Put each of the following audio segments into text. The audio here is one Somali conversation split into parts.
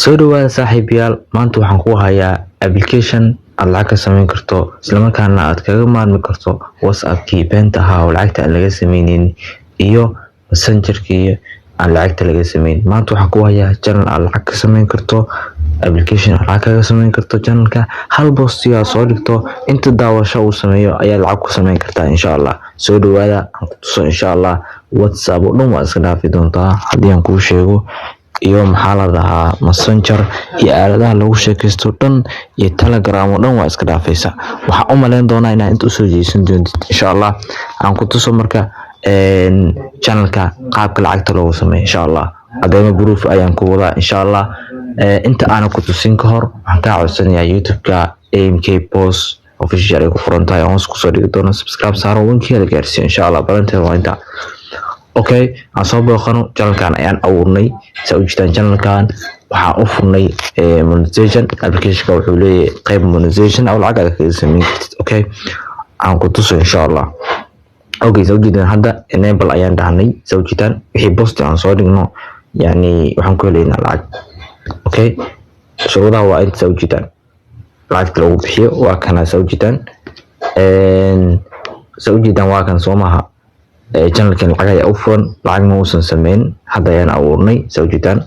Soo dhawaada saaxiibayaal, maanta waxaan ku hayaa application aad lacag ka samayn karto, isla markaana aad kaga maarmi karto WhatsApp-kii beenta ahaa oo lacagta aan laga sameynin iyo Messenger-kii aan lacagta laga sameyn. Maanta waxaan ku hayaa channel aad lacag ka samayn karto, application aad lacag kaga samayn karto. Channelka hal post aad soo dhigto, inta daawasho uu sameeyo ayaa lacag ku samayn kartaa, insha Allah. Soo dhawaada, aan ku tuso, insha Allah. WhatsApp oo dhan waa iska dhaafi doontaa haddii aan kuu sheego, iyo maxaa la dhahaa, Messenger iyo aaladaha lagu sheekaysto dhan iyo Telegram oo dhan waa iska dhaafaysa. Waxaan u malayn doonaa inaad inta usoo jeesan doontid, insha Allah. Aan ku tuso marka channelka qaabka lacagta loogu sameeyo, insha Allah. Cadeymo proof ayaan ku wadaa, insha Allah. Inta aanan ku tusin ka hor, waxaan kaa codsanayaa YouTube-ka AMK Post Official ay ku qoran tahay hoos kusoo dhigi doono, subscribe saaro, wankiga la gaarsiiyo, insha Allah. Balanteeda waa inta. Okay, aan soo booqano. Channelkan ayaan abuurnay. Saa u jeedaan, channelkan waxaan u furnay monetization. Applicationka wuxuu leeyahay qayb monetization oo lacag aad kaga samayn kartid. Okay, aan ku tuso, insha Allah. Okay, saa u jeedaan, hadda enable ayaan dhahnay. Saa u jeedaan, wixii post aan soo dhigno, yani waxaan ku helaynaa lacag. Okay, shuruudaha waa inta. Saa u jeedaan, lacagta lagu bixiyo waa kana. Saa u jeedaan, saa u jeedaan, waa kan, soo maaha? Channelkan lacag ayaa u furan, lacag ma uusan sameyn, hadda ayaan abuurnay. Saa ujeedaan,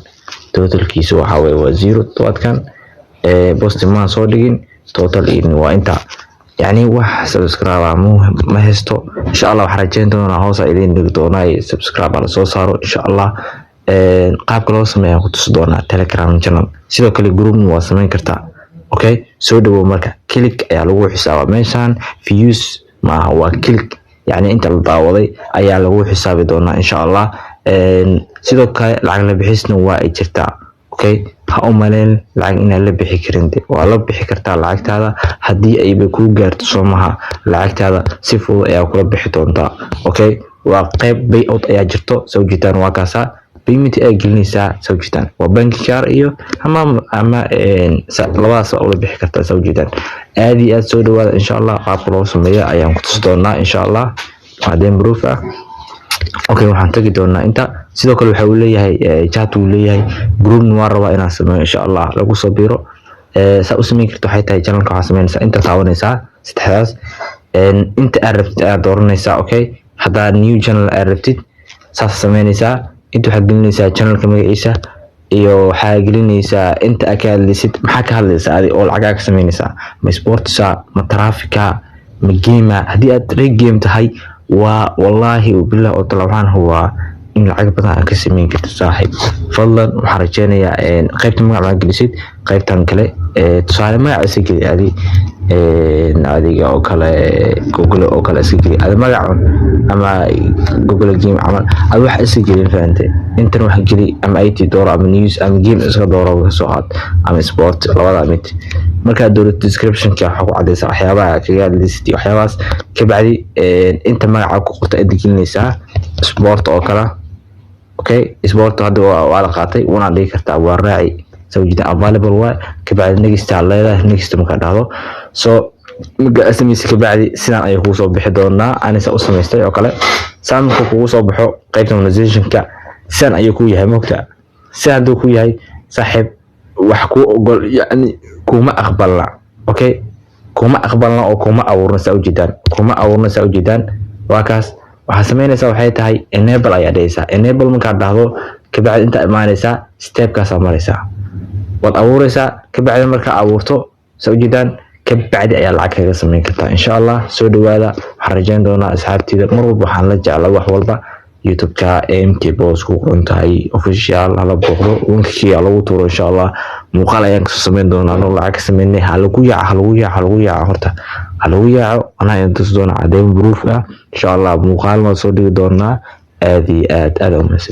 totalkiisu waxaa weye waa zero. Todobaadkan post maan soo dhigin, total waa inta, yacni wax subscribe ma haysto. Insha Allah waxaan rajeyn doonaa hoos idiin dhigi doonaa subscribe la soo saaro, insha Allah. Qaabka loo sameeyo ku tusi doonaa. Telegram channel sidoo kale, groupna waa sameyn kartaa. Okay, soo dhawow. Marka click ayaa lagu xisaabaa meeshan, views maaha, waa click, yacni inta la daawaday ayaa lagu xisaabi doonaa, insha Allah. Sidoo kale lacag la bixisna waa ay jirtaa. Okay, ha u maleyn lacag inaad la bixi karin. De waa la bixi kartaa lacagtaada haddii ayba kuu gaarto, soo maha? Lacagtaada si fudud ayaa kula bixi doontaa. Okay, waa qayb payout ayaa jirto. Soo jitaan, waa kaasaa payment ay gelinaysaa. Soo jitaan, waa banki card iyo ama labadaas waa ula bixi kartaa. Soo jitaan, aad iyo aad soo dhawaada, insha Allah. Qaabka loo sameeyo ayaan ku tusi doonaa, insha Allah, cadeen proof ah. Okay, waxaan tagi doonaa inta. Sidoo kale waxa uu leeyahay chat uu leeyahay, groupna waan rabaa inaan sameeyo, insha Allah, lagu soo biro. Saa u sameyn karto waxay tahay, channelka waxaa sameynaysaa inta taabanaysaa saddexdaas, inta aad rabtid aad dooranaysaa. Okay, haddaa new channel aad rabtid, saas sameynaysaa. Inta waxaad gelinaysaa channelka magaciisa iyo waxaa gelinaysaa inta aad ka hadlaysid. Maxaa ka hadlaysaa adi oo lacagaa ka sameynaysaa? Ma sportsa, ma traffica, ma game? Haddii aad reg game tahay, waa wallaahi bilah oo tala, waxaan hubaa in lacag badan aad ka sameyn karto, saaxiib. Fadlan, waxaan rajeynayaa qaybta magac baa gelisid. Qaybtan kale, tusaale magac iska geli adi, adiga oo kale, Google oo kale iska geli adi magacun, ama Google game camal adi wax iska gelin, fahante? Intan wax geli, ama IT dooro, ama news, ama game iska dooro, kasoo qaad, ama sport, labada mid. Markaad dowlad, descriptionka waxaa ku cadaysaa waxyaabaha kaga hadlaysid iyo waxyaabahaas. Kabacdi inta magaca ku qorta inta gelinaysaa, sport oo kale. Okay, sport hadda waa la qaatay, wana dhigi kartaa, waa raaci. Soo jeeda, available waa. Kabacdi next aad leedahay. Next markaa dhahdo, so markaa samaysa, kabacdi sidaan ayay kugu soo bixi doonaa. Anisa u samaystay oo kale, saan markuu kugu soo baxo qaybta monetizationka, sidaan ayuu ku yahay. Mogta, sidaan hadduu ku yahay, saaxiib, wax kuu ogol, yacni kuma aqbalna. Okay, kuma aqbalna oo kuma abuurna. Saa ujeedaan, kuma abuurna. Saa ujeedaan, waa kaas. Waxaa sameynaysaa waxay tahay, enable ayaa dhahaysaa. Enable markaad dhahdo, kabacdi intaa imaanaysaa, stepkaasaa maraysaa, waad abuureysaa. Kabacdi markaa abuurto, saa ujeedaan, kabacdi ayaa lacag kaga sameyn kartaa, insha Allah. Soo dhawaada. Waxaan rajeyn doonaa asxaabteyda, mar walba waxaan la jeclaa wax walba YouTube-ka MK Boss ku qoran tahay Official hala booqdo, wankii lagu tuuro, insha Allah. Muuqaal ayaan kasoo sameyn doonaa anoo lacag ka sameynay. Ha lagu yaaco, ha lagu yaaco, ha lagu yaaco, horta ha lagu yaaco. Anaa idin tusi doona caddeyn proof ah, insha Allah. Muuqaal waan soo dhigi doonaa. Aad iyo aad aad u mahadsan.